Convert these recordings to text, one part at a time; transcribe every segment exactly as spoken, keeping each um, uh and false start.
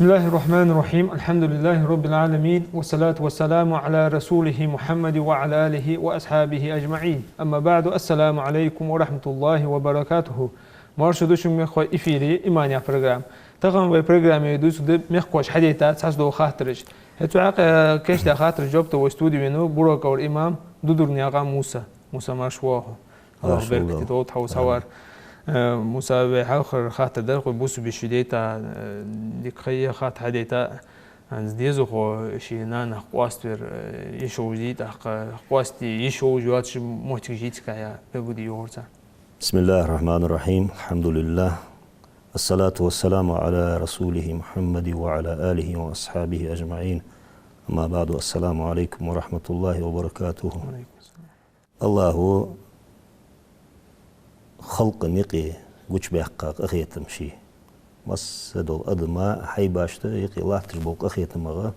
بسم الله الرحمن الرحيم. الحمد لله رب العالمين. والصلاة والسلام على رسوله محمد وعلى آله وأصحابه أجمعين. أما بعد. السلام عليكم ورحمة الله وبركاته. Моаршал да шуга, мехкахой, эфире «Иман» яха программа. Тахан вай программе дувцаргда мехкахоша хьадайта цхьацца дола хаттараш. ХӀаьта цу хьакъехьа кийчдаь хаттарашта жоп дала вай студе венав Буро-КӀалара имам Дудурнаькъан Муса. Муса, марша воагӀалва. АллахӀа беркате долда хьа укх хьавар. Э, Муса, вай хьалхара хаттар дар-кх вай: бусалба йиша дайта, э, дика ха я, хатта хьадайта, хӀанз дезалхо ший нанах къоаставар, э, йиш йолаш дий, тӀаккха къоастаде йиш йолаш йоацаш моттигаш йий цигахьа, белгалде йоагӀар цар. بسم الله الرحمن الرحيم. الحمد لله. الصلاة والسلام على رسوله محمد وعلى آله وأصحابه أجمعين. أما بعد. السلام عليكم ورحمة الله وبركاته. АллахӀа халкъа юкъе гучабаьккха къахетам ший. Масса дола адама хьайбашта юкъе латташ бола къахетамех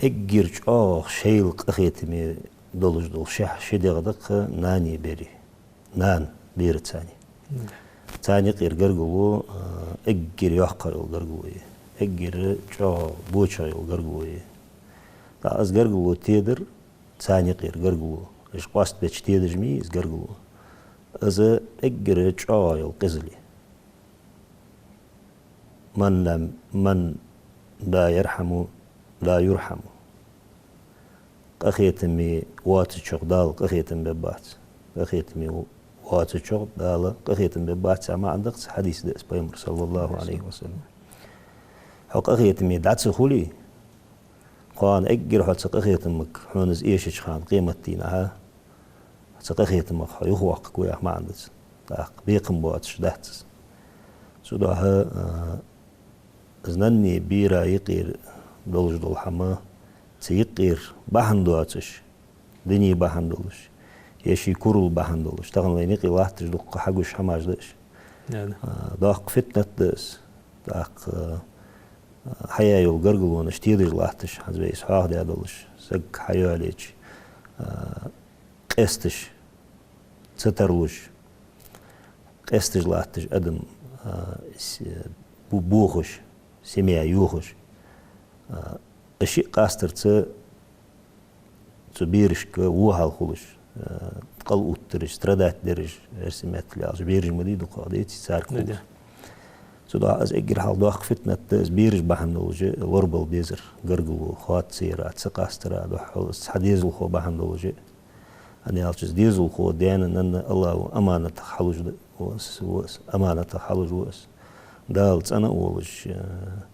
эггара чӀоагӀагӀа шоайла къахетаме долаш дола ши, ши дегӀ да-кх нанеи береи. Нана бераца цхьана. Царна юкъера гаргало, а, эггара йоккхагӀа йола гаргало я. Эггара чӀоагӀа бочагӀа йола гаргало я. ТӀаккха из гаргало тедар, царна юкъера гаргало, уж къоастабеча тедаш ма йий из гаргало. Из эггара чӀоагӀа йола къизал я. من لا، من لا يرحم لا يرحم. Къахетаме воацачох Дала къахетам бергбац. Къахетаме воацачох Дала къахетам бергбац яха маӀан да-кх цу хьадиса, дувц Пайхамара, صلى الله عليه وسلم. Хьо къахетаме дӀа ца хуле, кхоана эггара хьо цу къахетамага хьона из эшача хана, къематдийнахьа, цу къахетамах хьо юхавоаккхаргва яха маӀан да цун. ТӀаккха бекхам боацаш дац из. Цудухьа, а, из нанеи бераи юкъера долаш дола хӀама, цу юкъера бахьан доацаш, дина бахьан долаш, е ший курал бахьан долаш. Тахан вайна юкъе латташ дукха хьагуш хӀамаш да уж. Да, да. А, доккха фитнат да из. ТӀаккха, а, хьаяь йола гаргалонаш тедаш латташ, хӀанз вай из хьоахадаь долаш, саг хьайоалаеча, а, къесташ, ца тарлуш, къесташ латташ адам, а, с-, бу-, бохаш, семья йохаш, а, уж шиъ къастарца цу берашка во хьал хулаш, а, къа луттараш, страдать дараш, эрсий меттала аьлча, бераш ма дий дукхагӀа, деций, царга хулаш. Цудухьа из эггара хьалха доккха фитнат да из, бераш бахьан долаш лорабала безар, гаргало хоаца ца яра, ца къастара духьал, из цхьа дезалхо бахьан долаш. ХӀана аьлча из дезалхо даьна-нанна АллахӀа аманатах хьалуш да, ва из, ва из, аманатах хьалуш ва из. Дала цӀена а волаш, а,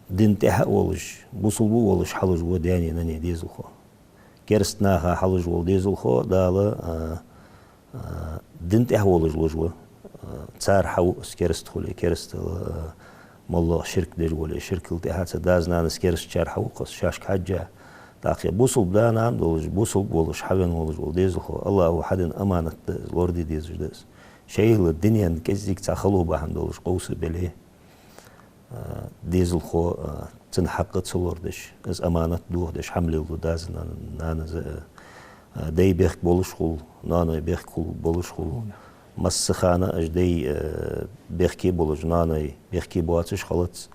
дина тӀехьа а волаш, бусалба а волаш хьалуш ва даьнеи нанеи дезалхо. Кераста наха хьалуш вола дезалхо Дала, а, а, дина тӀехьа волаш луш ва. А, цар хьаву из, кераста хуле, керастал, а, моллагӀа ширк деш вале, ширкал тӀехьа, цу дас-нанас керастачар хьаву-кх из, шоашка хьежжа. ТӀаккха бусалба да-нана долаш, бусалба волаш хьавена волаш вола дезалхо, АллахӀа хьадена аманат да из, лораде дезаш да из. Шоайла дунен кӀезига цхьа хало бахьан долаш къовса а беле, а, дезалхо, а, цун хьакъ ца лорадеш, из аманат дохадеш хӀама леладу дас-нанас, а, а, даьй бехк болаш хул, ноаной бехк хул, болаш хул. Масса хана уж даьй, а, бехке болаш, ноаной бехке боацаш хилац.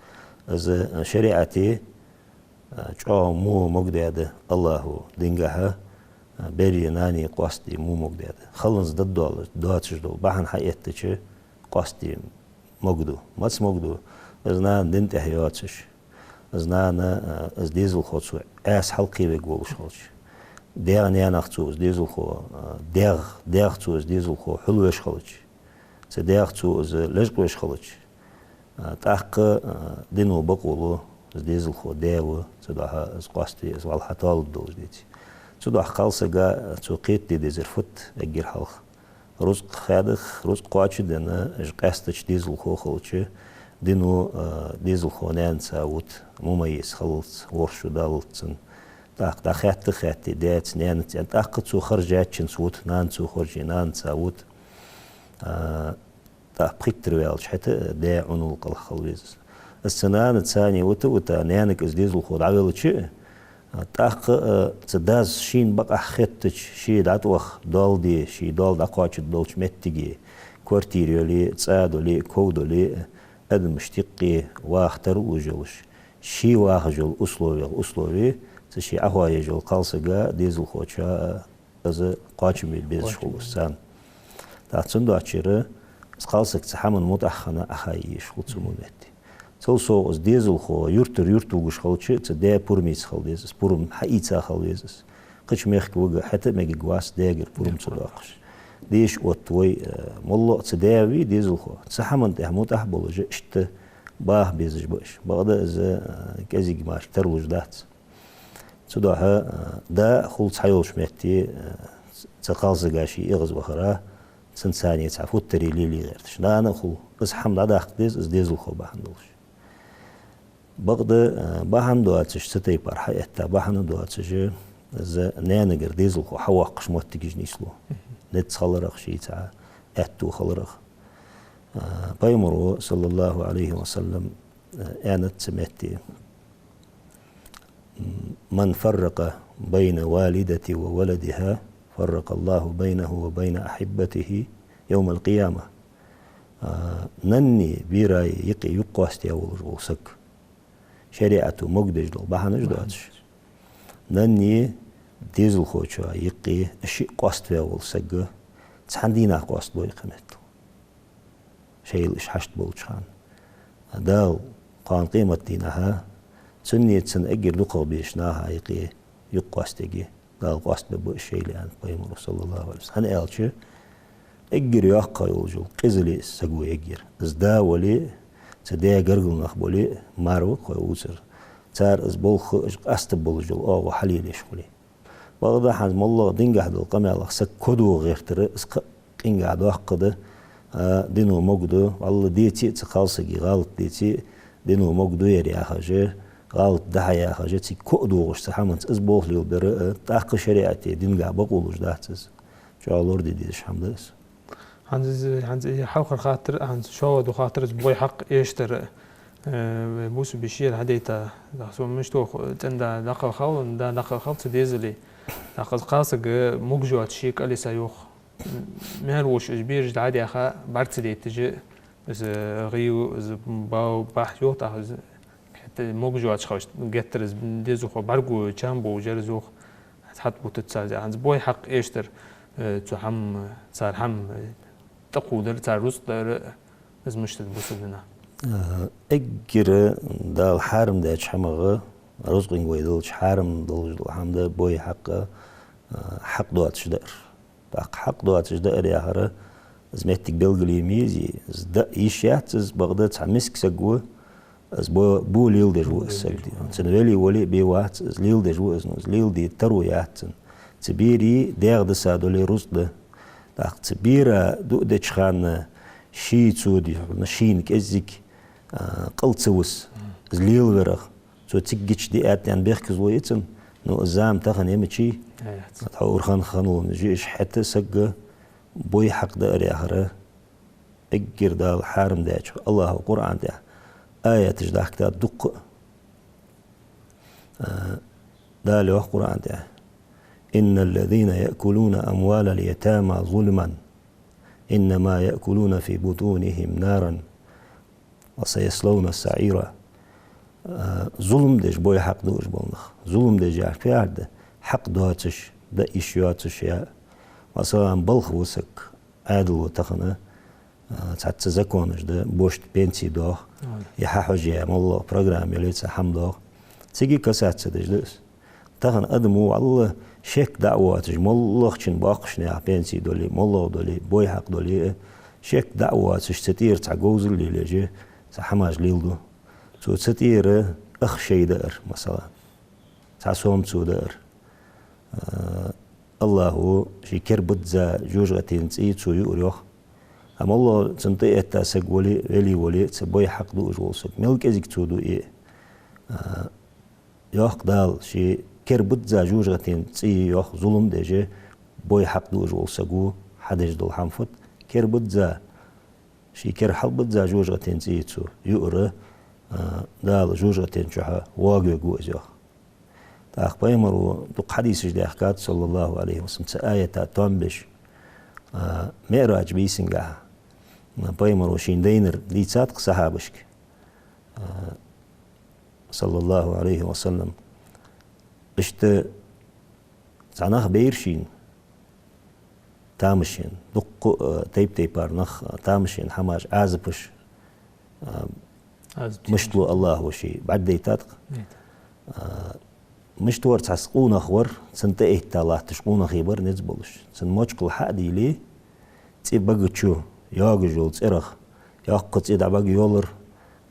Из, а, шариӀате, а, чӀоагӀа во могадаьд АллахӀа дингахьа, а, береи нанеи къоастаде во могадаьд. Халонца даддоалаш доацаш дола бахьан хьаэттача, къоастаде могаду. Маца могаду? Из нана дина тӀехьа йоацаш, из нана, а, из дезалхо цо Ӏеса хьалкхевергволаш хилча, даьх-наьнах цо из дезалхо, а, даьх, даьх цо из дезалхо хьулвеш хилча, цу даьх цо из лечкъавеш хилча, а, тӀаккха, а, дино бокъо лу, из дезалхо даь ва, цудухьа из къоаставе, из вӀалла хьатоалургдолаш, деций. Цудухьа кхалсага цо кхетаде дезар фуд эггара хьалха? Рузкъа хадах, рузкъа кхоачаденна, уж къаьстача дезалхо хилча, дино, а, дезалхо наьнаца вут, мумаййиз хилалца, ворхӀ шу даллалца цун. ТӀаккха дӀахаьтта а хаьтте даьца, наьнаца, тӀаккха цо харжачунца вут, нана цо харже, наьнаца вут. А, ТӀаккха пхийттара ваьлча, хӀаьта а даь Ӏунал кӀалха хила веза из. Из цу наьнаца цхьана вита а вита, наьнага из дезалхо дӀавелча а, тӀаккха а цу дас шийна бакъахьа хеттача, ше дӀатӀаваха доал де, ший доал дӀакхоачаргдолча моттиге, квартира йоле а, цӀа доле а, ков доле а, Адамашта юкъе ваха тарлуш йолаш, ше вахаш йола условех условие, цу ше Ӏохоаеш йолча кхалсага, дезалхочоа а из кхоачам бе безаш хул из царна. ТӀаккха цудухьа из кхалсаг цу хӀаман мутӀахьа хинна Ӏохайе йиш хул цу мо метте. Цул совгӀа из дезалхо юртара юрта вугаш хилча, цу даь пурмаца хила деза из, пурам хьаийца хила веза из. Кхыча мехка вига хӀаьта а мегаргвац даьгара пурам ца доаккхаш. Деша отт вай, э, моллагӀа цу даь вий дезалхо, цу хӀаман тӀа мутӀахьа болаш а, иштта баха безаш ба уж. Бакъда из, э, кӀезига мара тарлуш дац. Цудухьа, э, да хул цхьайолча метте, э, цу кхалсага ше эгӀазвахара, цунца цхьана цхьа футтарий лелае гӀерташ. Нана а хул, из хӀама дӀадаккха деза, из дезалхо бахьан долаш. Бакъда, э, бахьан доацаш цу тайпара хьаэтта, бахьан доацаш из наьнагара дезалхо хьавоаккхаш моттигаш нийслу. Низ хиларах, ший цхьа аьттув хиларах. Э, Пайхамаро, саллаллахӀу Ӏалайхи ва саллам, э, аьннад цу метте: «من فرق بين والدته وولدها فرق الله بينه وبين أحبته يوم القيامة». А, наннеи бераи юкъе юкъ къоастаеш волаш вола саг. ШариӀато могадеш дола бахьанаш доацаш. Наннеи дезалхочои юкъе шиъ къоаставаь вола саг цхьан дийнахьа къоастабой кхы меттел. Шоайла уж хьашт болча хана. Дала кхоана къематдийнахьа цуннеи цун эггара дукхагӀа безача наха юкъе юкъ къоастаергья. Дала къоастабергба уж шоайла, аьннад Пайхамаро, саллаллахӀу Ӏалайхи ва саллам. ХӀана аьлча, эггара йоккха йолаш йола къизал я из саго ергьяр. Из да вале а, цу даь гаргара нах бале а, мара ва-кх вай увцар. Цар из болх а, уж къаьстта болаш йола оагӀув хьалелаеш хуле. Бакъда хӀанз моллагӀа дингахьа дола къамаьлах саг кодоагӀа гӀертар, из кхы а къингахьа доккха да, а, дино могаду, валлахӀи, деце а цу кхалсага гӀалат деце а, дино могаду ер яхаш а, гӀалат да хьа яхаш а, цига ко а доагӀаш цу хӀаманца из болх леладар а, тӀаккха шариӀате, дингахьа бакъо луш дац из. ЧӀоагӀа лораде дезаш хӀама да из. ХӀанз из, хӀанз из хьалхара хаттар, хӀанз шоллагӀа дола хаттар из бой хьакъ эшдар, э, бусалба йиша ер хьадайта, да, со мишта ху-, цӀенда дакъа хала, да, дакъа хала цу дезала. ТӀаккха из кхалсаг, э, могаш йоацаш ший кӀалиса йоах. М-, маьр волаш из бераш дӀадаьха, бӀарга ца дайташ, из гӀийла, из бав-, бахьа йоах, тӀаккха из хӀаьта могаш йоацаш хилча геттара из дезалхо бӀаргаго чам бовжар из йоах. Хьат бутац царца. ХӀанз бой хьакъ эшдар, э, цу хӀама, цар хӀама, э, тӀакхувдар, цар рузкъа дар, из мишта да бусалба дина? Э, эггара Дала хьарам даьча хӀамах, рузкъанга вай далча хьарам долаш дола хӀама да бой хьакъ, э, хьакъ доацаш даар. ТӀаккха хьакъ доацаш даар яхар, из моттиг белгалъе ма езий, из даа йиш яц из, бакъда цхьа миска саг ва, из бо-, бо леладеш ва из саг. Цун вели вале а бе вац, из леладеш ва из, ну, из леладе таро яц цун. Цу берий дегӀ диса дале рузкъа да. ТӀаккха цу бера дуӀа деча хана ший цо ди-, шийна кӀеззига, а, къал ца вус, из лелаварах. Цо циггача диаьттан бехказло я цун, ну, из зама тахан я мичай. Яц. Тхьовра хана ханал жиаш хӀаьта саг бой хьакъ даар яхар, эггара Дала хьарам даьча, АллахӀа Къуръан тӀа аяташ дахкад дукха. А, Дала йоах Къуръан тӀа: «إن الذين يأكلون أموال اليتامى ظلما إنما يأكلون في بطونهم نارا وسيصلون سعيرا». А, зулам деш бой хьакъ дуаш бола нах. Зулам деш яхар фу яхар да? Хьакъ доацаш, даа йиш йоацаш я. Масала, балха ва саг, Ӏаьдало тахан, а, цхьацца законаш да, бошта пенси доах, е хьахьожаяь моллагӀа программа яле цхьа хӀама доах. Цига касаться деш да из. Тахан адам ва, валлахӀи, шек даа воацаш, моллагӀчун боккхача наьха пенси дале, моллагӀа дале, бой хьакъ дале а, шек даа воацаш, цу тӀера цхьа говзал лелаеш, цхьа хӀамаш леладу. Цо цу тӀера ах шай даар, масала, цхьа сом цо даар. А, АллахӀо ший кер бизза жожагӀатен цӀий цо юар йоах. Амма АллахӀо цунна тӀаэтта саг вале а, вели вале а, цу бой хьакъ дуаш вола саг, мел кӀезига цо дуе а, а, йоах Дала, ший кер бизза жожагӀатен цӀий йоах, зулам деш, бой хьакъ дуаш вола саг ва, хьадеш дола хӀама фуд, кер бизза, ший кер хьалбизза жожагӀатен цӀий цо юар, а, Дала жожагӀатен чухьа воагавергва из йоах. ТӀаккха Пайхамаро дукха хьадисаш даьхкад, саллаллахӀу Ӏалайхи ва саллам, цу аята тоам беш, а, МиӀраж бийсангахьа, Пайхамаро шийна дайнар дийцад-кх сахьабашка, а, саллаллахӀу Ӏалайхи ва саллам. Иштта цхьа нах байра шийна тамашийна, дуккха, а, тайп-тайпара нах, а, тамашийна хӀамаш, Ӏазапаш, а, Ӏазап мишта лу Аллахӏо ший бӀаргадайтад-кх. Дайта. А, мишта вар, цхьа къонах вар, цунна тӀаэтта латташ къонахий бар низ болаш. Цун мочкъал хьа а дийле, цӀи бага чу йоагаш йола цӀерах йоккха цӀи дӀабага йолар,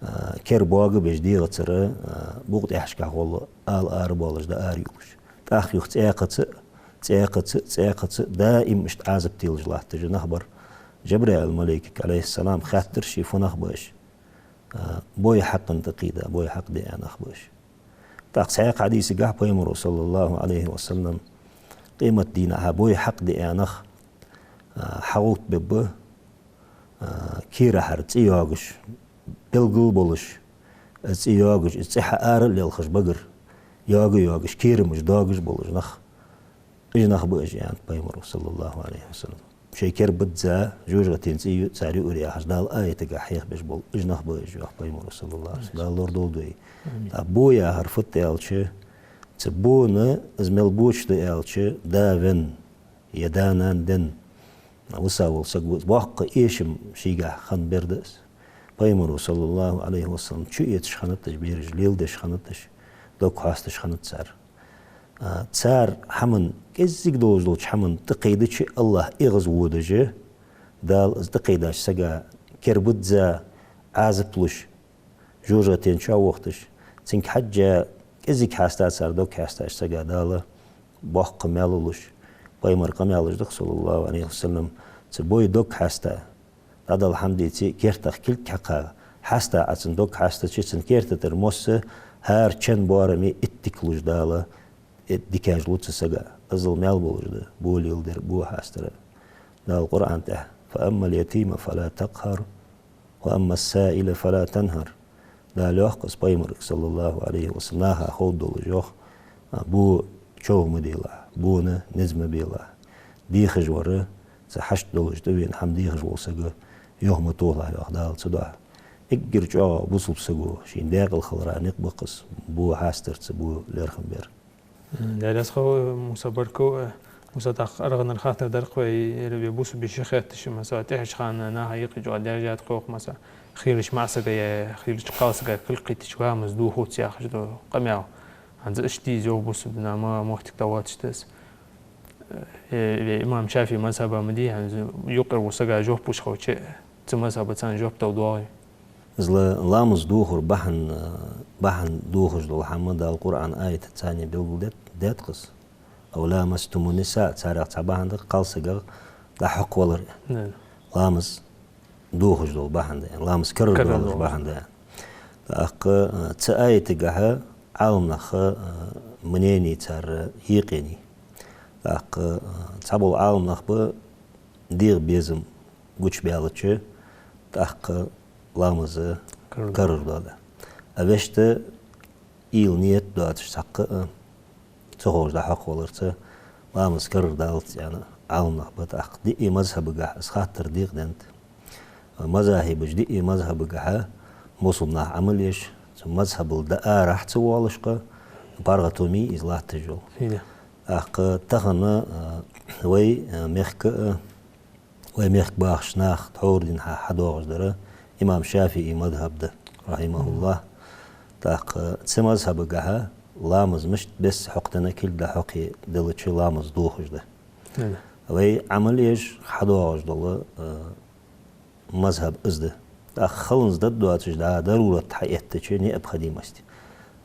а, кер бога беш дегӀацара, а, букъ тӀехьашкахь гӀолла ала арабоалаш дӀаараюлаш. ТӀаккха юха цӀаькхаза, цӀаькхаза, цӀаькхаза, даим иштта Ӏазап телаш латташ нах бар. Жабраил малайкага, Ӏалайхиссалам, хаьттар ший: «Фу нах ба уж?» А, бой хьакъан тӀакхийда, бой хьакъ диа нах ба уж. ТӀаккха цхьаькха хьадисагахь Пайхамаро, саллаллахӀу Ӏалайхи ва саллам, къематдийнахьа бой хьакъ диа нах, а, хьагӀовттабергба, а, керахьара цӀи йоагаш, белгала болаш, из цӀи йоагаш, из цӀи хьаара а лелхаш багара, йога а йоагаш, керамаш доагаш болаш нах. Уж нах ба уж, аьннад Пайхамаро, саллаллахӀу Ӏалайхи ва саллам. Шоай кер бизза жожагӀатен цӀий цар юар яхаш, Дала аятагахь хьехабеш бола уж нах ба уж, йоах Пайхамаро, саллаллахӀу Ӏалайхи ва саллам. Дала лорадолда вай. Амин. ТӀаккха бо яхар фуд аьлча, цу бона, из мел боча да аьлча, да венна, е да-нана денна виса вола саг ва из. Боккха эшам шийгахь хинна бер да из. Пайхамаро, саллаллахӀу Ӏалайхи ва саллам, чуэцаш хиннад уж бераш, леладеш хиннад уж, дог хьоасташ хиннад цар. А, цар хӀаман, кӀеззига долаш долча хӀаман тӀакхайдача, Аллахӏ эгӀазводаш, Дала из тӀакхайдача сага кер бизза Ӏазап луш, жожагӀатен чу вохийташ, цунга хьежжа кӀеззига хьаста цар дог хьаьстача сага Дала боккха маьл луш. Пайхамара къамаьлаш да-кх, саллаллахӀу Ӏалайхи ва саллам, цу бой дог хьаста, дӀадала хӀама деце, кертах кулг хьекха, хьаста Ӏа цун дог хьастача, цун керта тӀара мосса хӀара чен боараме иттиг луш Дала, э, дикаш лу цу сага. Иззал маьл болаш да бо леладар, бо хьастар. Дала Къуръан тӀа: «فأما اليتيم فلا تقهر وأما السائل فلا تنهر». Дала йоах-кх из Пайхамарга, саллаллахӀу Ӏалайхи ва саллам, наха ховргдолаш, йоах, а, бо човха ма делахь, бона низ ма белахь. Дехаш вар, цу хьашт долаш тӀавена хӀама дехаш вола саг юха ма тохалахь, йоах Дала цудухьа. Эггара чӀоагӀа бусалба саго шийна даькъала хилара никъ ба-кх из, бо хьастарца, бо лерхӀам бар. Даьла раьза хилва, Муса, баркал. Муса, тӀаккха аргӀанара хаттар дар-кх вай, ер вай бусалба йиша хетташ, масала, тӀехьарча хана наха юкъе чӀоагӀа даьржад-кх, масала, хийрача маӀа сага е хийрача кхалсага кулг кхийттача ламаз дохац яхаш дола къамаьл. ХӀанз иштта дий из, йоах, бусалба дина ма моттиг тӀа воацаш да из. Э, вай имам ШафиӀий мазхӀаба ма дий, хӀанз юкъера вола сага жоп луш хилча, цу мазхӀаба царна жоп дала доагӀий? Из ла-, ламаз дохар бахьан, бахьан дохаш дола хӀама Дала Къуръан аятаца царна белгалдаьд-, даьд-кх из. «أو لامستم النساء», царех цхьа бахьан да кхалсагах дӀахьокхавалар. Да. Ламаз дохаш дола бахьан да, ламаз карара доалаш бахьан да. ТӀаккха, а, цу аятагахьа Ӏаламнаха, а, мнени цар екъаеннай. ТӀаккха, а, цхьабола Ӏаламнах ба дегӀа безам гучабаьлча, тӀаккха ламаз карара доал. А вешта уйла, ният доацаш цхьаккха а ца ховш дӀахьокхаваларца ламаз карара далац аьнна Ӏаламнах ба. ТӀаккха диъе мазхӀабагахьа из хаттар декъаденнад. МазахӀибаш диъе мазхӀабагахьа бусалба наха Ӏамал еш, цу мазхӀабал дӀаарахьа ца воалаш-кх, паргӀато ма йий из латташ йола. ТӀаккха тахан, а, вай, а, мехка а, вай мехка бахача наха тхьовра дийнахьа хьадоагӀаш дар имам ШафиӀий мазхӀаб да, рахьимахӀуллахӀ. ТӀаккха цу мазхӀабагахьа ламаз мишта бесса хьокхаденна, кулг дӀахьокхаделча ламаз дохаш да. Вай Ӏамал еш хьадоагӀаш дола, а, мазхӀаб из да. ТӀаккха халонца дад доацаш да, дарурат хьаэттача, необходимость.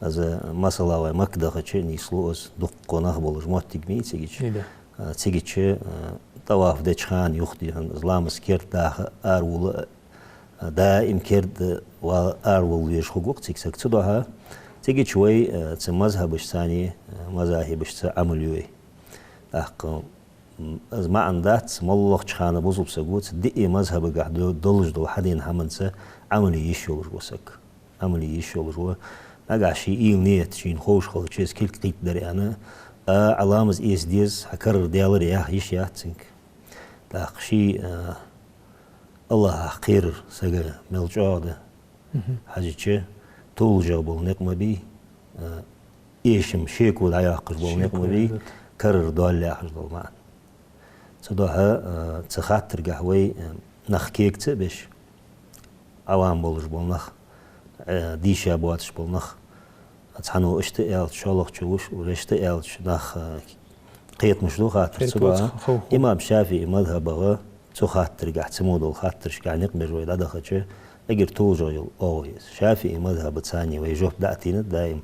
Из масала вай Макка дахача нийслу из, дуккха нах болаш моттиг ма йий цигача. А, цигача, а, тӀаваф деча хана юхадехьан, из ламаз керда даха аравола, а, даим керда вала аравала везаш хургва-кх цига саг. Цудухьа цигача вай, а, цу мазхӀабашца, а, мазахӀибашца Ӏамал ю вай. ТӀаккха, м, из маӀан дац, моллагӀча хана бусалба саго цу диъе мазхӀабагахьа до-, долаш дола хьадена хӀаманца Ӏамал е йиш йолаш ва саг. Ӏамал е йиш йолаш ва. Нагахьа ший уйла, ният шийна ховш хилча, из кулг кхийтта дар аьнна, а, Ӏа ламаз эца деза, хьа карара даьлар яха йиш яц цунга. ТӀаккха ший, а, АллахӀах кхерар сага мел чӀоагӀа да хьажача, толашагӀа бола никъ ма бий, а, эшам, шеко дӀайоаккхаш бола никъ ма бий, карара доал яхаш дола маӀан. Цудухьа, а, цу хаттаргахьа вай, а, нах кегаца а беш, Ӏавам болаш бола нах, э, дийша боацаш бола нах, цхьанне иштта аьлча, шоллагӀчо вуш, вешта аьлча, нах, э, кхетамаш ду хаттар. Цудухьа имам ШафиӀий мазхӀабагӀа цу хаттаргахьа, цу мо дола хаттарашкахьа никъ беш вай дӀадахача, эггара толашагӀа йола оагӀув я из. ШафиӀий мазхӀабаца вай жоп дӀа а тийнад даим,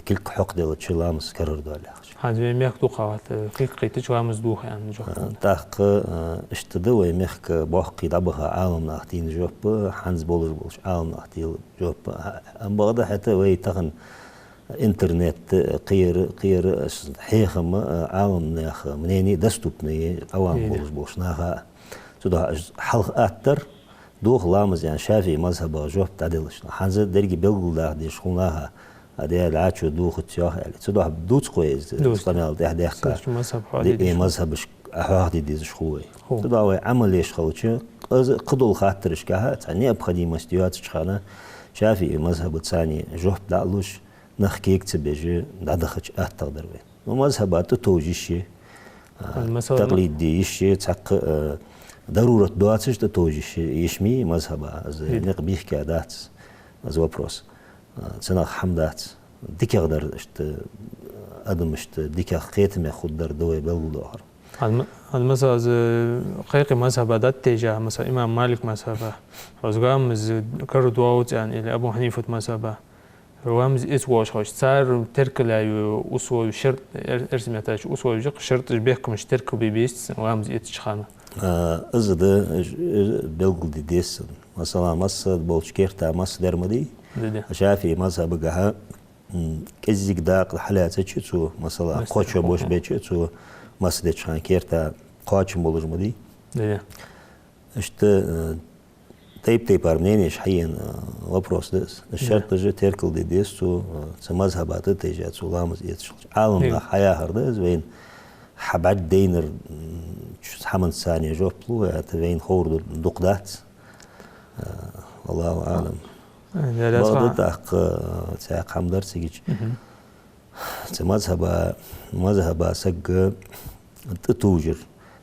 кулг хьокхаделча ламаз карара доал яхаш. ХӀанз вай мехка дукхагӀа вац, кхы-, кхийтача ламаз доху аьнна жоп. А, тӀаккха, а, иштта да вай мехка боккхий дӀабаха Ӏаламнаха дийна жоп, хӀанз болаш болча Ӏаламнаха дийна жоп. А, амма бакъда хӀаьта вай тахан интернет, кхера, кхера, аш хьехам, а, Ӏаламнаьха мнение доступный, Ӏавам болаш болча наха. Цудухьа аш хьалха аттар, доху ламаз аьнна, ШафиӀий мазхӀабагӀа жоп дӀаделаш. ХӀанз деррига белгалдаха дезаш хул наха, а, де, дӀачо дохац йоах аьле. Цудухьа дувц-кх вай из, къамаьл тӀехьа-тӀехьа. Диъ мазхӀабашка хьоахаде дезаш хул вай. Цудухьа вай Ӏамал еш хилча, кхы-, кхыдола хаттарашкахьа цхьа необходимость йоацача хана, ШафиӀий мазхӀабаца жоп дӀа а луш, нах кегаца беш дӀадахача аттагӀа дар вайна. Ну, мазхӀаба тӀатовжа йиш я, а, такълид де йиш я, цхьаккха, а, дарурат доацаш тӀатовжа йиш я, йиш ма йий мазхӀаба, из никъ бийхка дац, из вопрос. А, цунах хӀама дац. ДикагӀа дар иштта, адам иштта дикагӀа кхетаме хургдар да вай белгалдоахар. Ад-, ад-, масала, из кхайкхий мазхӀаба дӀатӀатежа, масала, имам Малик мазхӀаба, из ламаз карара доагӀац аьнна, или Абу Хьанифат мазхӀаба, ламаз эца воагӀаш хилча, цар теркал яь условия, шарт, эр-, эрсий меттала аьлча условия, шарташ, бехкамаш теркалбе безац ламаз эцача хана. А, из да, из, из белгалде деза. Масала, масса болча керта масса дар ма дий. ШафиӀий мазхӀабагахьа, м, кӀеззига дакъа хьалаьцача цо, масала, кхо чо бош беча цо, масса деча хана керта кхоачам болаш ма дий. Иштта, э, тайп-тайпара мненеш хьаена, э, вопрос да из. Из шарташ теркалде деза цо, э, цу мазхӀаба тӀатежа цо ламаз эцаш хилча. Ӏаламнаха хьаяхар да из, вайна хьабӀаргадайнар, м, чу хӀаманца царна жоп лу, это вайна ховр ду-, дукха дац. Э, валлахӀу аӀлам. Бакъда тӀаккха, э, цхьаькха хӀама дар цигача. Цу мазхӀаба, мазхӀаба сага тӀатовжар.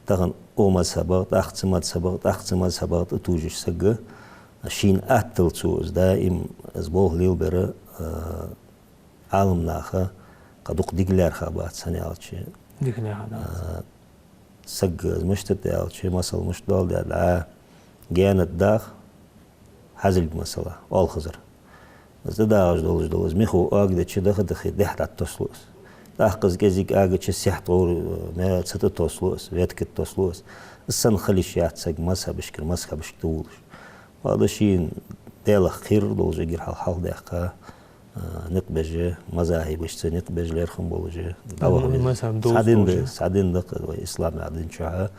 Тахан укх мазхӀабагӀа, тӀаккха цу мазхӀабагӀа, тӀаккха цу мазхӀабагӀа тӀатовжаш сага, шийна аттал цо из даим, из болх лелабар, а, Ӏаламнаха кхы дукха дика лаьрхӀа бац, хӀана аьлча. Дика лаьрхӀа дац. А, сага из мишта да аьлча, масала мишта доаладаьд, а, гаьна тӀа даха, хьазилг масала, оалхазар. Из тӀадагӀаш долаш дола из михо ага дича даха-дахе дехьа дӀатоссалу из. ТӀаккха из кӀезига агача сехьа тховр, э, ма ца тӀатоссалу из, ветка тӀатоссалу из. Из санна хила йиш яц сага мазхӀабашкара мазхӀабашка тӀаволаш. Бакъда шийна Даьлах кхерар долаш эггара хьалха хьалхадаьккха, а, никъ беш, мазахӀибашца никъ беш лерхӀам болаш, дӀаваха веза. Цхьа дин да, цхьа дин да-кх вай ислам яха дин чухьа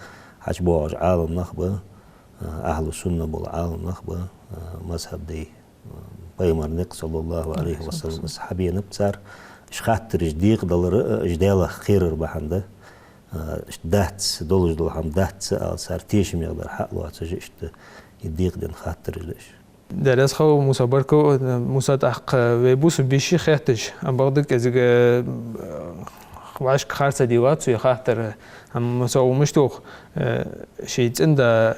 хьачубоагӀаш Ӏаламнах ба, а, ахьлу сунна бола Ӏаламнах ба, а, мазхӀаб дай. Пайхамара никъ, саллаллахӀу Ӏалайхи ва саллам, из хьабенаб цар. Уж хаттараш декъадалар а, уж Даьлах кхерар бахьан да. А, иштта дац, долаш дола хӀама дац ала цар тешаме дар хьа а лоацаш, иштта из декъаденна хаттараш да уж. Дерригаш хьа, Муса, баркал. Муса, тӀаккха вай бусалба йиша хетташ, амма бакъда кӀезига, э, вӀашка харцдилла цу хаттара. Амма Муса, укх мишта йоах, э, ший цӀен-да,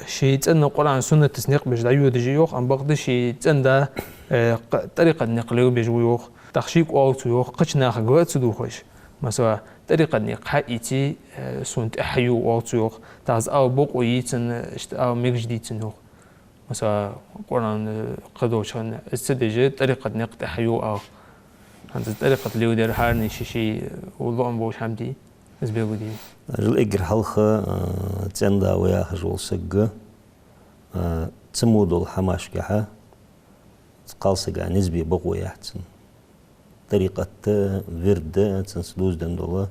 ший цӀен-да Къуръан-суннатаца никъ беш дӀайодаш я йоах, амма бакъда ший цӀен-да, э, къ-, тӀарикъата никъ лелабеш ва йоах. ТӀаккха шийга оал цо йоах, кхыча нахага а ца дувгӀаш. Масала, тӀарикъата никъ хьаийце, э, сона тӀехьа хьаю, оал цо йоах. ТӀаккха из ала бокъо йий цунна, иштта ала мегаш дий цунна йоах. Масала, Къуръан, э, кхыдолча хана из ца деш, тӀарикъата никъ тӀехьа хьаю ала. ХӀанз тӀарикъат леладер хӀаране ший-ший, э, лоӀам болаш хӀама дий, из белгалде. Жил эггара хьалха, э, цӀен-да ва яхаш вола саг, э, цу мо долча хӀамашкахьа кхалсага низ бе бокъо яц цунна. ТӀарикъат да, вирд да, цунца дувзаденна дола,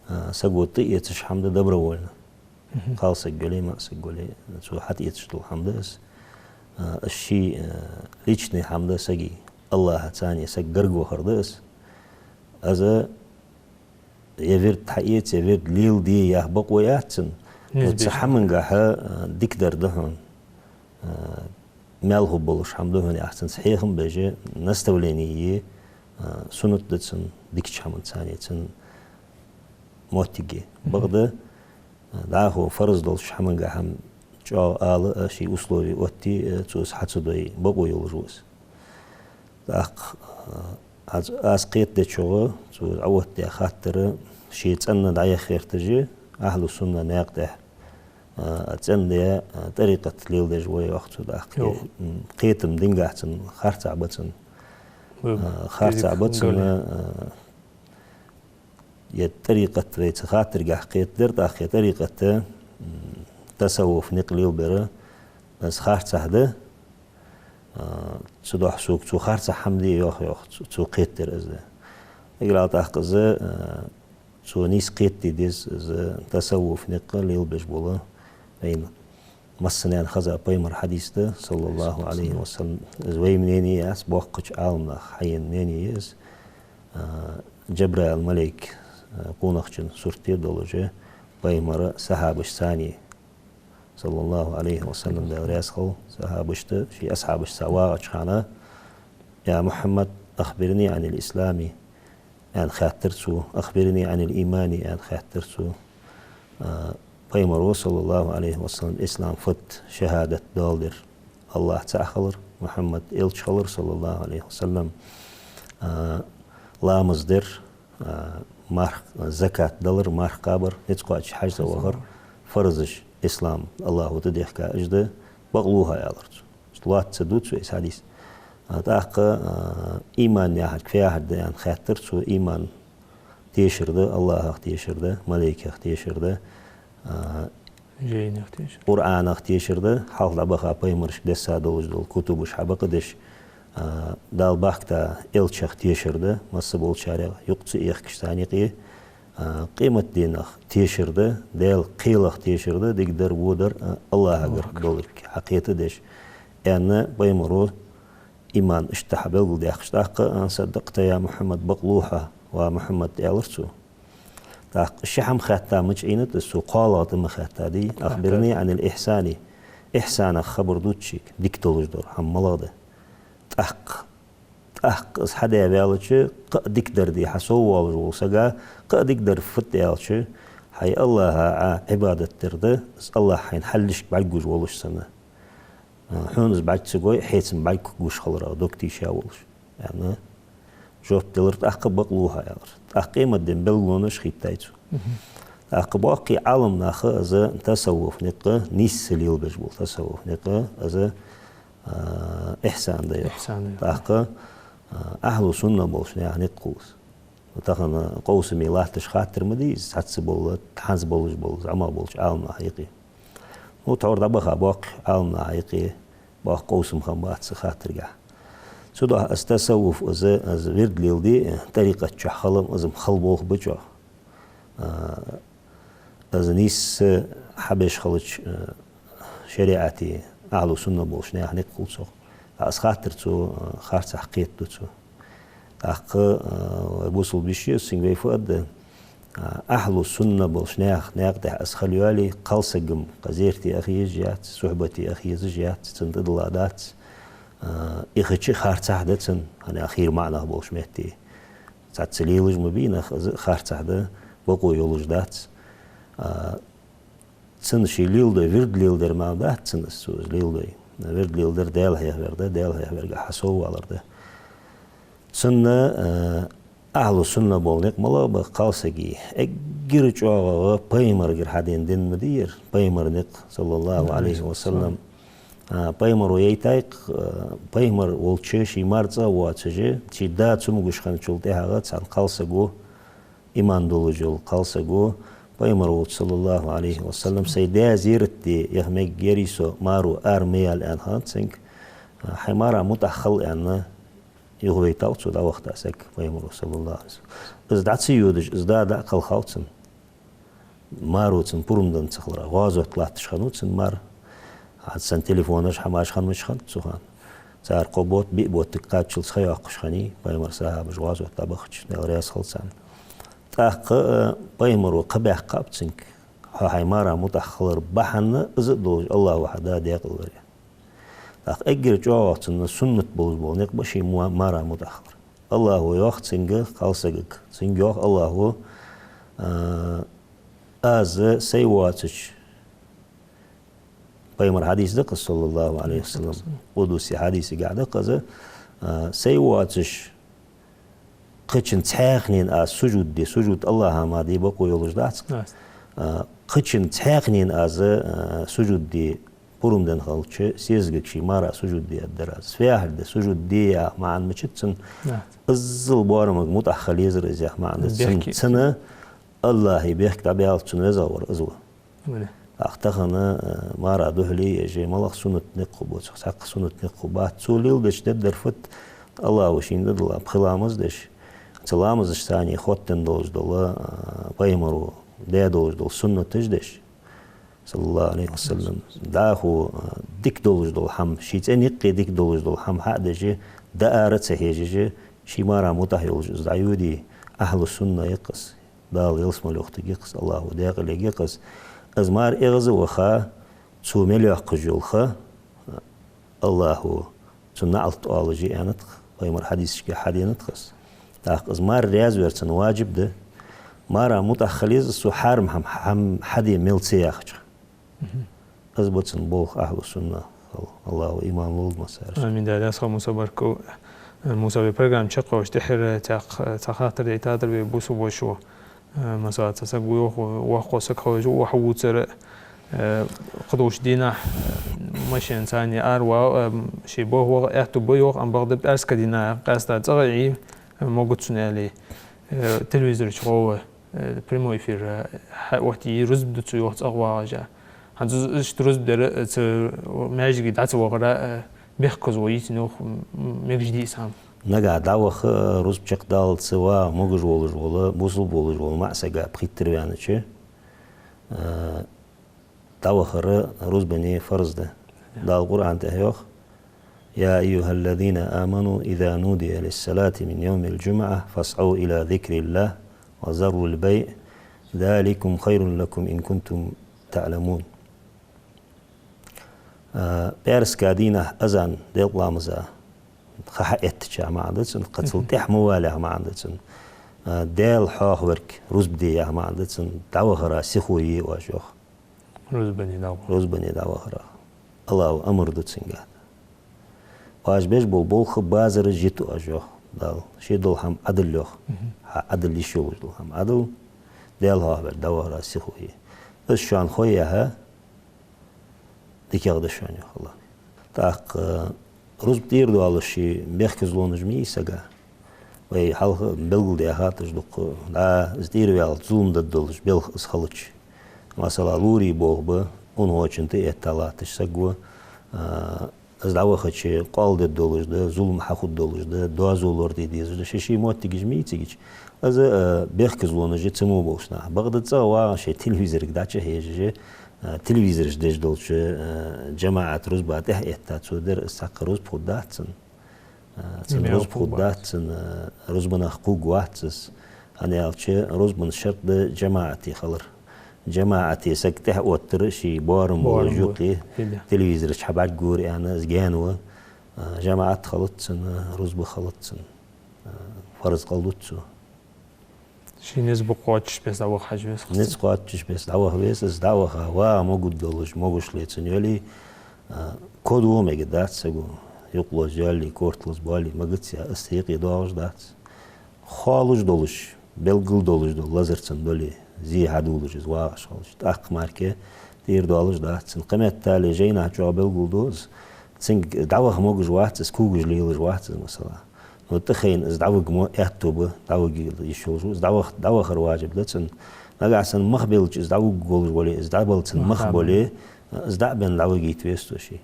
а, саго тӀаэцаш хӀама да добровольно. Кхалсаг йоле, маӀсаг йоле, цо хьатӀаэцаш дола хӀама да из. А, из ший, а, личный хӀама да сага. АллахӀаца саг гарга вахар да из. Из е вирд хьаэца, е вирд леладе яха бокъо яц цунна. Цу хӀамангахьа, а, дикадар да хьона. а, маьл хургболаш хӀама да хьона яхаш цунца хьехам беш, наставлени е, а, суннат да цун дикача хӀаманца цун моттиге. Бакъда, а, дӀахо фарз долча хӀамангахьа чӀоагӀа ала а, ший условие оттае а, цо из хьа ца дой, бокъо йолаш ва из. ТӀаккха, а, аз, аз кхетадечох, цо из Ӏооттадаь хаттар, ше цӀена дӀаяха гӀерташ, ахьлу сунна наькъа тӀа, а, цӀена де, а, тӀарикъат леладеш ва йоах цо тӀаккха. Йо. М, кхетам динагахьа цун харцахьа ба цун. Вай А, харцахьа ба цун, гале. А, е тӀарикъат вай цу хаттарагахьа кхетадар, тӀаккха е тӀарикъат, м, тасаввуф никъ лелабар, из харцахьа да, а, цудухьа сога цо харцахьа хӀама де йоах, йоах, цо, цо кхетадар из. Эггара тӀаккха из, а, цо нийса кхетаде деза из тасаввуф никъ лелабеш бола вайна. Массанена хеза пайхамара хьадис да, саллаллахӀу Ӏалайхи ва саллам. Из вай мнени яц, боккхача Ӏаламнаха хьаена мнени я из. А, Джабраил малейк, а, къонахчун сурте долаш, пайхамара сахьабашца цхьана, саллаллахӀу Ӏалайхи ва саллам, Даьла раьза хилва сахьабашта, ший асхьабашца вагӀача хана: «يا محمد، أخبرني عن الإسلام», аьнна хаьттар цо, «أخبرني عن الإيمان», аьнна хаьттар цо. А, пайхамаро, саллаллахӀу Ӏалайхи ва саллам, ислам фуд, шахӀадат доаладар, АллахӀ цаӀ хилар, Мухьаммад элча хилар, саллаллахӀу Ӏалайхи ва саллам, а, ламаз дар, а, марх, закат далар, марха кхабар, низ кхоачаш хьажцӀа вахар, фарзаш, ислам, АллахӀо тӀадехка уж да, бакълувха, аьлар цо. Лоацца ду цо из хьадис. А, тӀаккха, а, иман яхар фу яхар да аьнна хаьттар цо, иман тешар да, АллахӀах тешар да, малейкех тешар да, а, Жайнех тешар. Къуръанах тешар да, хьалха дӀабаха пайхамарашка десса долаш дола кутубаш хьабакъдеш, а, Дала бахкийта элчех тешар да, масса болчарех юкъе ца эхкаш царна юкъе, а, къематдийнах тешар да, Даьла кхелах тешар да, дикадар, водар, а, АллахӀагара долга хьакхетадеш, аьнна, пайхамаро иман иштта хьабелгалдаьккхача тӀаккха: «أن صدقت يا محمد», бакълувха, ва Мухьаммад, аьлар цо. ТӀаккха ши хӀама хаьтта мича Ӏийнад из, цо кхоалагӀа тӀа ма хаьттадий: «أخبرني عن الإحسان». Ихьсанах хабар дувцаш, дика долаш дар хӀама малагӀа да. ТӀаккха ТӀаккха из хьадаь ваьлча, кхы а дикадар де хьасоввоалаш вола сага, кхы а дикадар фуд аьлча, хьай АллахӀа Ӏа Ӏибадат дар да, из АллахӀ хьайна хьалхашка бӀаргагуш волаш санна. Хьона из бӀарга ца гой, хьоца бӀаргагуш хиларах дог тийша волаш, аьнна, жоп делар, тӀаккха бакълувха, аьлар. ТӀаккха къематден белгалонаш хеттай цо. ТӀаккха боккхий Ӏаламнаха из тасаввуф никъ, нийсса лелабеш бола тасаввуф никъ, из а, ихьсан да йоах. Ихьсан да йоах. ТӀаккха, а, ахьлу сунна болча наьха никъ хул из. Тахан къовсаме латташ хаттар ма дий из, цхьацца бола, хӀанз болаш бола, зӀамагӀа болча Ӏаламнаха юкъе. Ну, тхьовра дӀабаха боккхий Ӏаламнаха юкъе, боккха къовсам хиннабац цу хаттарагахьа. Цудухьа из тасаввуф, из, из вирд леладе, тӀарикъат чу хила, из-м хала болх ба чӀоагӀа. А, Из нийсса хьабеш хилча, э, шариӀате, ахьлу сунна болча наьха никъ хул цох. ТӀаккха из хаттар цо, э, харцахьа кхетаду цо. ТӀаккха, э, вай бусалба йиша я, цунга вай фу аргда, э, ахьлу сунна болча наьха наькъа тӀа из хила йоале, кхалсаг-м кхы зерате аха езаш яц, сухьбате аха езаш яц, цунна тӀадилла дац. Э, ихача харцахьа да цунна, хӀана аьлча хийра маӀа нах болча метте. Цхьацца лелаш ма бий нах, из харцахьа да, бокъо йолаш дац. А, цун ше леладой вирд леладар мара дац цун из, цо из леладой. Вирд леладар Даьла хьехавар да, Даьла хьехаваргахьа соввалар да. Цунна, а, ахьлу сунна бола никъ малагӀа ба кхалсага? Эггара чӀоагӀагӀа пайхамарагара хьадена дин ма дий ер, пайхамара никъ, саллаллахӀу Ӏалайхи ва саллам. А, пайхамаро яйтай-кх, а, пайхамар волча ший мар цӀа а воацаш, ший да цамогаш хинначул тӀехьагӀа цхьан кхалсаго, иман долаш йола кхалсаго, пайхамар волча, саллаллахӀу Ӏалайхи ва саллам, сай даь зерат де яха мегаргьярий со, маро ара ма яла, аьнна хиннад цунга. А, хьай мара мутӀахьа хила, аьнна, юхавайтав цо дӀавахийта саг пайхамаро, саллаллахӀу Ӏалайхи ва саллам. Из дӀа ца йодаш, из да дӀакхелхав цунна. Маро цунна пурам денна ца хиларах, гӀазот латташ хиннав цун мар. ХӀанз санна телефонаш, хӀамаш хиннабац хиннад цу хана. Цар кхо бутт, биъ буттага кхаччалца ха йоаккхаш хиннай пайхамара сахьабаш гӀазот дӀабахача, Даьла раьза хилва царна. ТӀаккха, э, пайхамаро кхаъ баьккхаб цунга: хьо хьай мара мутӀахьа хилар бахьан из а долаш, АллахӀо хьа да даькъалвар. ТӀаккха эггара чӀоагӀагӀа цунна суннат болаш бола никъ ба ший ма-, мара мутӀахьа хилар. АллахӀо йоах цунга, кхалсагага, цунга йоах АллахӀо, а, аз сай воацача, пайхамара хьадис да-кх из, саллаллахӀу Ӏалайхи ва саллам, къудси хьадисагахь да-кх из, а, сай воацача кхыча цхьаннена аз сужуд де, сужуд АллахӀа мара де бокъо йолаш дац-кх. Дац. А, кхыча цхьаннена аз, а, сужуд де пурам денна хилча, сесагага ший мара сужуд де аргдар аз. Сехьар де сужуд де яха маӀан мичад цун? Дац. Иззал боарамага мутӀахьа хила езар из яха маӀан да цун. Бехке. Цунна АллахӀа бехк дӀабаьлча цунна везагӀа вар из ва. Вале. ТӀаккха тахан, э, мара духьале еш, малагӀа суннат никъ хургба цох, цхьаккха суннат никъ хургбац. Цо леладеча дергдар фуд? АллахӀо шийна дӀадала пхи ламаз деш, цу ламазашца цхьана хоттаденна долаш дола, э, пайхамаро даь долаш дола суннаташ деш, саллаллахӀу Ӏалайхи ва саллам. ДӀахо, э, дика долаш дола хӀама, ший цӀен юкъе дика долаш дола хӀама хьа а деш, дӀаара а ца хьежаш, ший мара мутӀахьа йолаш из дӀайоде, ахьлу сунна я-кх из. Дала ялсмале йохийтаргья-кх из, АллахӀо даькъалвергья-кх из. Из мара эгӀазваха, цо мел йоаккхаш йола ха, АллахӀо цунна наӀалт оалаш я аьннад-кх, пайхамара хьадисашка хьаденад-кх из. ТӀаккха из мара раьза вар цунна ваджиб да. Мара мутӀахьа хила еза из цо хьарам хӀама, хӀама хьаде мел ца яхача. Мгм. Из ба цун болх, ахьлу сунна хила. АллахӀо иман лулда массараш. Амин. Дала раьза хилва, Муса, баркал. Муса, вай программа чакхйоалаш тӀеххьара цхьа, цхьа хаттар дайтадар вай бусалба воша. Э, масала, цхьа саг ва йоах, воккха саг хилча, ва хьавувцар, э, кхыдолча дийнахьа, э, машенаца цхьана ара вала, э, ший болх ваха аьттув ба йоах, ам бакъда пӀаьраска дийнахьа, къаьстта цӀагӀа Ӏе, э, могац цунна, аьле, э, телевизора чу гӀо ва. Э, прямой эфир, э, хьаоттае рузба да цо йоах цӀагӀа вагӀаш. ХӀанз из иштта рузба дар, э, цу маьждиге дӀа ца вахара, э, бехказло йий цун йоах, м, м, мегаш дий из хӀама? Нагахьа дӀаваха, э, рузба чакхдаллалца вагӀа могаш волаш вола, бусалба волаш вола маӀа сага пхийттара ваьннача, э, дӀавахар рузбане фарз да. Дала Къуръан тӀа йоах: «يا أيها الذين آمنوا إذا نودي للصلاة من يوم الجمعة فاسعوا إلى ذكر الله وذروا البيع ذلكم خير لكم إن كنتم تعلمون». А, пӀаьраска дийнахьа азан, делкъа ламаза ха хьаэттача маӀан да цун, кхы цул тӀехьа ма валале яха маӀан да цун. А, Даьла хьоахаварг рузба де яха маӀан да цун, дӀавахара сихо е оаш йоах. Рузбане дӀавахара. Рузбане дӀавахара. АллахӀо амар ду цунга. Оаш беш бола болх базараш йита оаш йоах Дала. Ше дола хӀама Ӏадал йоах. Мгм. Хьа Ӏадал йиш йолаш дола хӀама Ӏадал. Даьла хьоахаварг дӀавахара сихо е. Из шоана хой яхьа, дикагӀа да шоана йоах АллахӀо. ТӀаккха рузба тӀера доалаш ший бехказлонаш ма йий сага. Вай хьалха белгалдаьхад уж дукха. ДӀа из тӀера ваьлча зулам дергдолаш белха из хилча. Масала, лорий болх ба, унахочун тӀа этта латташ саг ва, а, из дӀавахача къоал дергдолаш да, зулам хьахургдолаш да, доазув лораде дезаш да, ший-ший моттигаш ма йий цигача. Из, а, бехказлонаш я цу мо болча наха. Бакъда цӀагӀа вагӀа ший телевизорга дӀачухьежаш, а, телевизораш деш долча, а, жамаӀат рузба тӀехьаэтта цо дар, из цхьаккха рузба хургдац цун. А, цун рузба хургдац цун, а, рузбанах кхувргвац из. ХӀана аьлча рузбан шарт да жамаӀате хилар. ЖамаӀате саг тӀехьаоттар ший боарам болаш юкъе, телевизора чу хьабӀаргагора аьнна, из гаьна ва. А, жамаӀат хилац цун, а, рузба хилац цун. А, фарз кхаллуц цо. Ший низ букъ кхоачаш беса дӀаваха хьажа веза. Низ кхоачаш беса дӀаваха веза, из дӀаваха вагӀа могаш долаш, могаш ле цун йолий, а, кодо мегаргдац саго, юкъ лоза йоаллий, корта лоза боаллий, магац яха, из юкъе доагӀаш дац. Хоалуш долаш, белггала долаш дола лазар цун дале, зе хьадувлаш из вагӀаш хилча, тӀаккха мара тӀера доалаш дац цун. Кхыметтел жайнашка чӀоагӀа белгалду из, цунга дӀаваха могаш вац из, когаш лелаш вац из, масала. Но тӀахайна из дӀавига мо аьттув ба, дӀавига йиш йолаш ва, из дӀавах-, дӀавахар ваджиб да цун. Нагахьа санна мах белча из дӀавига волаш вале, из дӀабала цун мах боле, из дӀа а бенна дӀавигийта веза цо ший.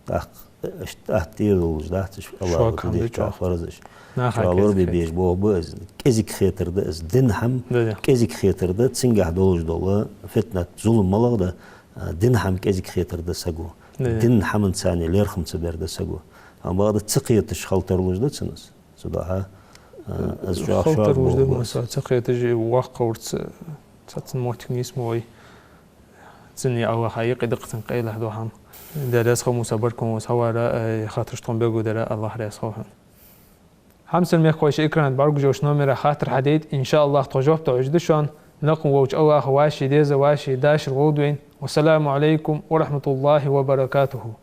ТӀаккха, э, иштта атта тӀера долаш дац уж, АллахӀо дихка фарзаш. Наха чӀоагӀа лорабе безаш болх ба из, кӀезига хетар да из, дина хӀама кӀезига хетар да, цунгахь долаш дола фитнат, зулам малагӀа да, а, дина хӀама кӀезига хетар да саго. Дина хӀаманца цхьана лерхӀам ца бер да саго. Амма бакъда ца кхеташ хила тарлуш да цунна из. Цудухьа, а, из чӀоагӀа шога болх ба из. Хила тарлуш да, масала, ца кхеташ воккха вар ца, цхьацца моттиг нийсма вай. Цунна Аллахӏа юкъе даккха цун къайлагӏа дола хӏама. Даьла раьза хилва, Муса, баркал ва хьо хьавара, э, хаттарашта тхона белгалдара, Аллахӏ раьза хилва хьона. Хьамсара мехкахой, шоай экрана тӏа бӏаргагуш йолча номера хаттар хьадайта, иншааллахӏ, тхо жоп дала хьожаргда шоана, лакха волча Аллахӏа вӏаший деза, вӏаший дашар гӏолла да вайна. Вассаламу Ӏалайкум ва рахьматуллахӏи ва баракатухӏ.